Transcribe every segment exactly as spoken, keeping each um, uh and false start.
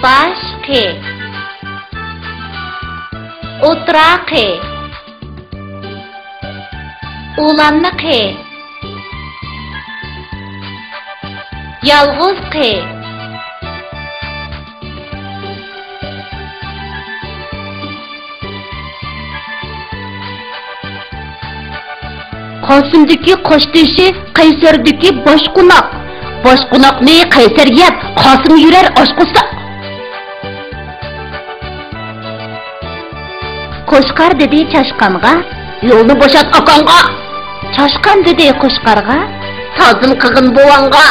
باش قى. ئوتتۇرا قى. ئۇلانما قى. يالغۇز قى. قاسىمدىكى قاشتېشى، قەيسەردىكى باشقوناق. باشقوناقنى قەيسەر يەپ، قاسىم يۈرەر ئاچ قورساق. قوچقار دېدى چاشقانغا، يولنى بوشات ئاكاڭغا. چاشقان دېدى قوچقارغا، تازىم قىلغىن بوۋاڭغا.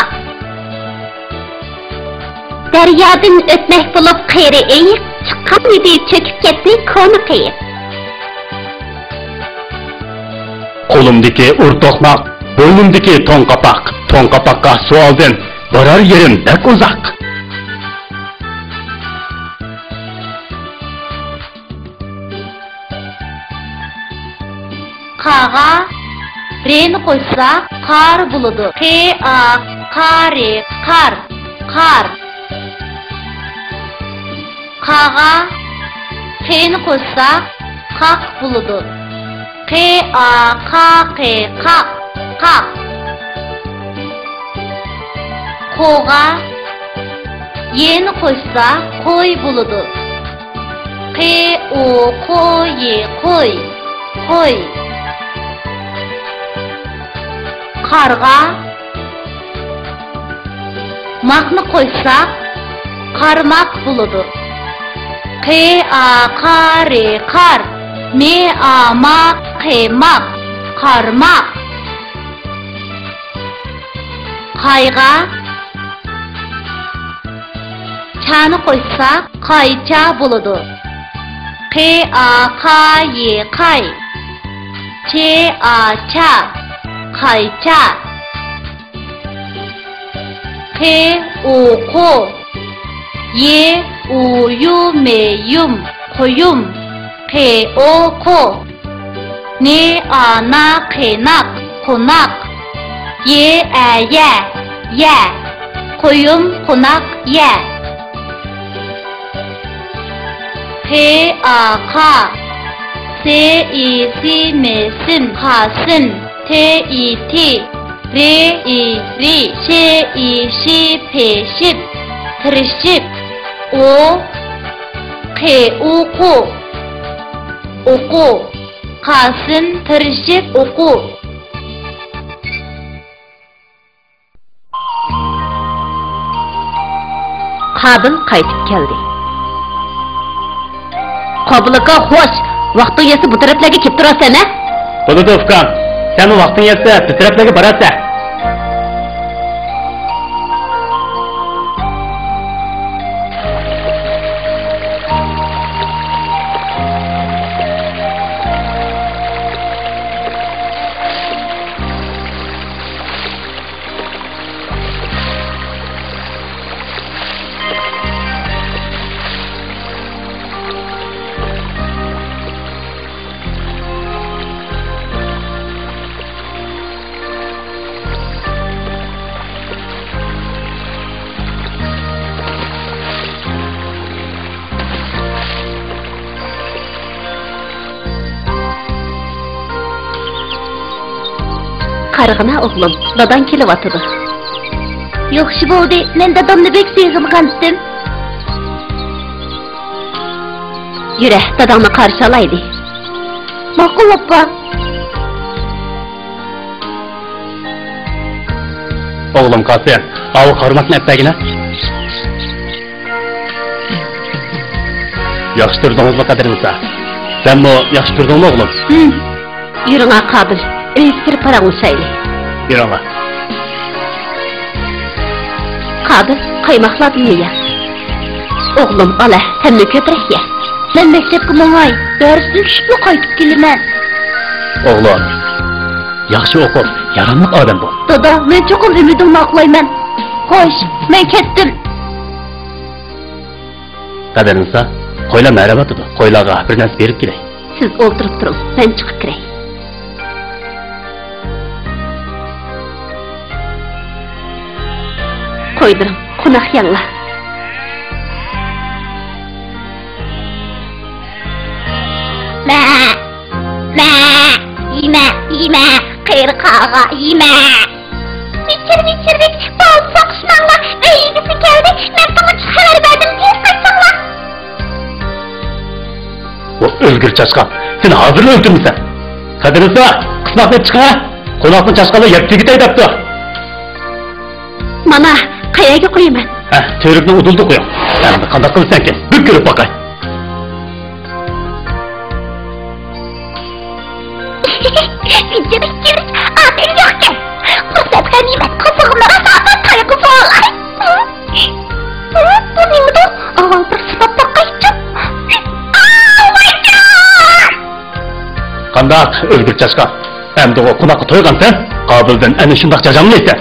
دەريادىن ئۆتمەك بولۇپ قېرى ئېيىق، چىققان ئىدى چۆكۈپ كەتتى كونا قېيىق. قولۇمدىكى ئۇر توقماق، بوينۇمدىكى توڭ قاپاق، توڭ قاپاققا سۇ ئالدىم، بارار يېرىم بەك ئۇزاق. قاغا رېنى قوشسا، قار بولىدۇ. قې ئا قا رې، قار، قار. قاغا قېنى قوشسا، قاق بولىدۇ. قې ئا قا قې، قاق، قاق. قوغا يېنى قوشسا، قوي بولىدۇ. قې ئو قو يې، قوي، قوي. قارغا ماقنى قوشساق، قارماق بولىدۇ. قې ئا قا رې، قار، مې ئا ما قې، ماق، قارماق. قايغا چانى قوشساق، قايچا بولىدۇ. قې ئا قا يې، قاي، چې ئا چا، قايچا. قې ئۇ قۇ، يې ئۇ يۇ مې، يۇم، قۇيۇم. قې ئو قۇ، نې ئا نا قېناق، قوناق. يې ئە يە، يە، قويۇم قوناق يە. قې ئا قا، سې ئى سى مې، سىم، قاسىم. تې ئى تى، رې ئى رى، شې ئى شى، پېشىپ، تىرىشىپ. ئو، قې ئۇ قۇ، ئوقۇ. قاسىم تىرىشىپ ئوقۇ. قابىل قايتىپ كەلدى. قابىل ئاكا، خوش! ۋاقتىڭ يەتسە بۇ تەرەپلەرگە كېلىپ تۇرارسەن ھە؟ بولىدۇ ئۇكام، سەنمۇ ۋاقتىڭ يەتسە بىز تەرەپلەرگە بارارسەن. قارىغىنا ئوغلۇم، داداڭ كېلىۋاتىدۇ. ياخشى بولدى، مەن دادامنى بەك سېغىنغانتىم. يۈرە، داداڭنى قارشى ئالايلى. ماقۇل، ئاپا. ئوغلۇم قاسىم، ئاۋۇ قارماقنى ئەپ بەرگىنە. ياخشى تۇردىڭىزمۇ قەدىرنىسا؟ سەنمۇ ياخشى تۇردۇڭمۇ ئوغلۇم؟ ھىم. يۈرۈڭا قابىل، ئۆيگە كىرىپ پاراڭلىشايلى. يۈرۈڭا. قابىل، قايماقلاردىنمۇ يە. ئوغلۇم، ئالا، سەنمۇ كۆپرەك يە. مەن مەكتەپكە ماڭاي، دەرستىن چۈشۈپلا قايتىپ كېلىمەن. ئوغلۇم، ياخشى ئوقۇپ، ياراملىق ئادەم بول. دادا، مەن چوقۇم ئۈمىدىڭنى ئاقلايمەن. خوش، مەن كەتتىم. قەدىرنىسا، قويلار مەرەۋاتىدۇ. قويلارغا بىر نەرسە بېرىپ كېلەي. سىز ئولتۇرۇپ تۇرۇڭ، مەن چىقىپ كىرەي. قويلىرىم، قوناق يەڭلار. يېمە. ۋىچىر، ۋىچىر، ۋىچ، بالدۇرراق قىسماڭلار، ئۆي ئىگىسى كەلدى، مەن ساڭا چۈش خەۋەر بەردىم، تېز قايتساڭلار. ۋو ئۆلگۈر چاشقان، سېنى ھازىرلا ئۆلتۈرمىسەم. قەدىرلىسا، قىسماقنى چىقىر، قوناقنى چاشقانلار يەپ تۈگىتەي دەپتۇ. مانا، قەيەرگە قويىمەن؟ ھە، تۈۋرۈكنىڭ ئۇدۇلىدا قويۇڭ. ئەمدى قانداق قىلىسەنكىن؟ بىر كۆرۈپ باقاي. بىجىرىك، بىجىرىك، ئادەم يوقكەن. پۇرسەت غەنىيمەت، قىزىغىنى راسا تايغۇزۇۋالاي. بۇ نېمىدۇ؟ ئاۋۋال بىر سىناپ باقايچۇ. ئاۋايجان! قانداق، ئۆلگۈر چاشقان؟ ئەمدىغۇ قوناققا تويغانسەن؟ قابىلدىن ئەنە شۇنداق جاجاڭلىسەن.